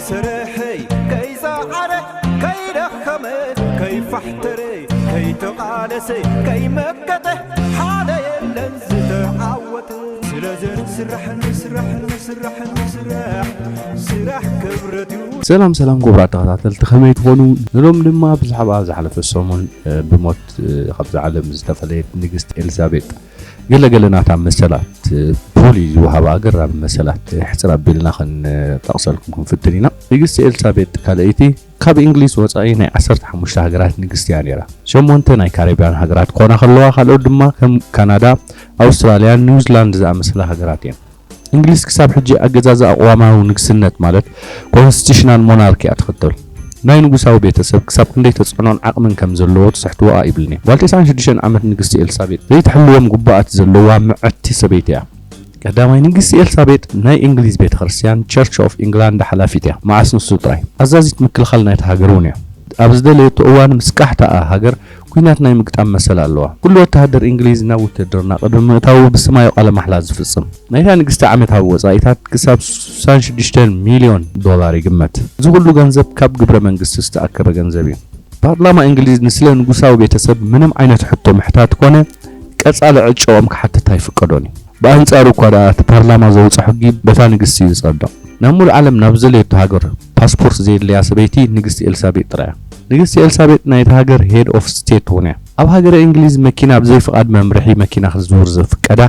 ስርሐይ ከይጸዓረ፣ ከይደኸመ፣ ከይፋሕተረ፣ ከይተቓለሰ፣ ከይመከተ፣ ሓደ የለን ዝተዓወተ። ስለዚ ንስራሕ፣ ንስራሕ፣ ንስራሕ፣ ንስራሕ፣ ስራሕ ክብረት እዩ። ሰላም ሰላም ክቡራት ተኸታተልቲ፣ ከመይ ትኾኑ? ንሎም ድማ ብዛዕባ ዝሓለፈ ሰሙን ብሞት ካብዛ ዓለም ዝተፈለየት ንግስቲ ኤልሳቤጥ ገለገለ ናታ መሰላት፣ ፍሉይ ዝወሃባ ኣገራሚ መሰላት ሕፅር ኣቢልና ክንጠቕሰልኩም ክንፍትን ኢና። ንግስቲ ኤልሳቤጥ ካልኣይቲ ካብ እንግሊዝ ወፃኢ ናይ ዓሰርተ ሓሙሽተ ሃገራት ንግስቲ እያ ነይራ። ሸሞንተ ናይ ካሪብያን ሃገራት ክኾና ከለዋ፣ ካልኦት ድማ ከም ካናዳ፣ ኣውስትራልያን ኒውዚላንድ ዝኣመሰላ ሃገራት እየን። እንግሊዝ ክሳብ ሕጂ ኣገዛዝኣ ቅዋማዊ ንግስነት ማለት ኮንስቲቱሽናል ሞናርኪ እያ ትኽተል። ናይ ንጉሳዊ ቤተሰብ ክሳብ ክንደይ ተፅዕኖን ዓቕምን ከም ዘለዎ ትስሕትዎ ኣይብልን እየ። ጓል ተስዓን ሽዱሽተን ዓመት ንግስቲ ኤልሳቤጥ ዘይትሕልዎም ግቡኣት ዘለዋ ምዕቲ ሰበይቲ እያ። ቀዳማይ ንግስቲ ኤልሳቤጥ ናይ እንግሊዝ ቤተ ክርስቲያን ቸርች ኦፍ ኢንግላንድ ሓላፊት እያ። መዓስ ንሱ ጥራይ ኣዛዚት ምክልኻል ናይታ ሃገር እውን እያ። ኣብ ዝደለየቶ እዋን ምስ ቃሕታኣ ሃገር ኲናት ናይ ምግጣም መሰል ኣለዋ። ኩሉ ወተሃደር እንግሊዝ ናብ ውትድርና ቅድሚ ምእታዉ ብስማዩ ቃለ ማሕላ ዝፍጽም። ናይታ ንግስቲ ዓመታዊ ወጻኢታት ክሳብ ስሳን ሽዱሽተን ሚልዮን ዶላር ይግመት። እዚ ኩሉ ገንዘብ ካብ ግብረ መንግስቲ ዝተኣከበ ገንዘብ እዩ። ፓርላማ እንግሊዝ ንስለ ንጉሳዊ ቤተሰብ ምንም ዓይነት ሕቶ ምሕታት ኮነ ቀጻሊ ዕጨኦም ክሓትት ኣይፍቀዶን እዩ። ብኣንጻሩ እኳ ደኣ እቲ ፓርላማ ዘውጽኦ ሕጊ በታ ንግስቲ እዩ ዝጸድቕ። ናብ ሙሉእ ዓለም ናብ ዝደለየቶ ሃገር ፓስፖርት ዘየድልያ ሰበይቲ ንግስቲ ኤልሳቤጥ ጥራይ እያ። ንግስቲ ኤልሳቤጥ ናይታ ሃገር ሄድ ኦፍ ስቴት እውን እያ። ኣብ ሃገረ እንግሊዝ መኪና ብዘይ ፍቓድ መምርሒ መኪና ክትዝውር ዝፍቀዳ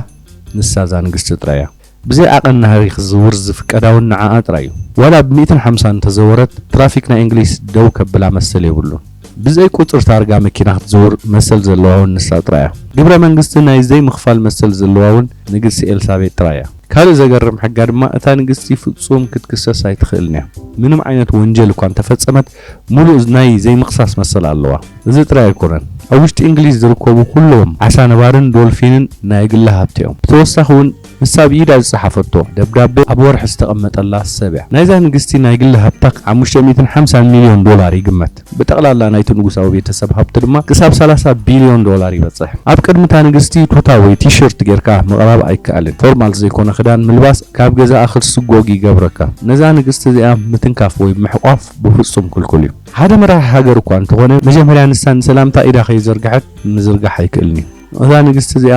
ንሳ እዛ ንግስቲ ጥራይ እያ። ብዘይ ዓቐን ናህሪ ክትዝውር ዝፍቀዳ እውን ንዓኣ ጥራይ እዩ። ዋላ ብ ሚእትን ሓምሳን እንተዘወረት ትራፊክ ናይ እንግሊዝ ደው ከብላ መሰል የብሉን። ብዘይ ቁጽሪ ታርጋ መኪና ክትዝውር መሰል ዘለዋ እውን ንሳ ጥራይ እያ። ግብረ መንግስቲ ናይ ዘይምኽፋል መሰል ዘለዋ እውን ንግስቲ ኤልሳቤጥ ጥራይ እያ። ካልእ ዘገርም ሕጋ ድማ እታ ንግስቲ ፍጹም ክትክሰስ ኣይትኽእልን እያ። ምንም ዓይነት ወንጀል እኳ እንተፈጸመት ሙሉእ ናይ ዘይምኽሳስ መሰል ኣለዋ። እዚ ጥራይ ኣይኮነን። ኣብ ውሽጢ እንግሊዝ ዝርከቡ ኩሎም ዓሳ ነባርን ዶልፊንን ናይ ግሊ ሃብቲ እዮም። ብተወሳኺ እውን ንሳ ብኢዳ ዝጸሓፈቶ ደብዳቤ ኣብ ወርሒ ዝተቐመጠላ ሰብ እያ። ናይዛ ንግስቲ ናይ ግሊ ሃብታ ሓሙሽተ ሚእትን ሓምሳን ሚልዮን ዶላር ይግመት። ብጠቕላላ ናይቲ ንጉሳዊ ቤተሰብ ሃብቲ ድማ ክሳብ ሰላሳ ቢልዮን ዶላር ይበጽሕ። ኣብ ቅድሚ እታ ንግስቲ ቱታ ወይ ቲሸርት ጌርካ ምቕራብ ኣይከኣልን። ፎርማል ዘይኮነ ክዳን ምልባስ ካብ ገዛኣ ክትስጎግ ይገብረካ። ነዛ ንግስቲ እዚኣ ምትንካፍ ወይ ምሕቋፍ ብፍጹም ክልኩል እዩ። ሓደ መራሒ ሃገር እኳ እንተኾነ መጀመርያ ንሳ ንሰላምታ ኢዳ ከይዘርግሐት ምዝርጋሕ ኣይክእልን እዩ። እዛ ንግስቲ እዚኣ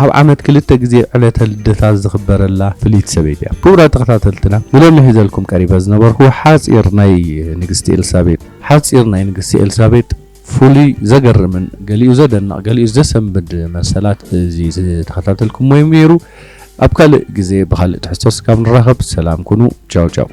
ኣብ ዓመት ክልተ ግዜ ዕለተ ልደታ ዝኽበረላ ፍልይቲ ሰበይቲ እያ። ክቡራት ተኸታተልትና፣ ንሎሚ ሒዘልኩም ቀሪበ ዝነበርኩ ሓጺር ናይ ንግስቲ ኤልሳቤጥ፣ ሓጺር ናይ ንግስቲ ኤልሳቤጥ ፍሉይ ዘገርምን ገሊኡ ዘደንቕ ገሊኡ ዘሰንብድ መሰላት እዚ ዝተኸታተልኩሞ እዩ ነይሩ። ኣብ ካልእ ግዜ ብኻልእ ትሕዝቶ ስካብ ንራኸብ ሰላም ኩኑ። ቻው ቻው።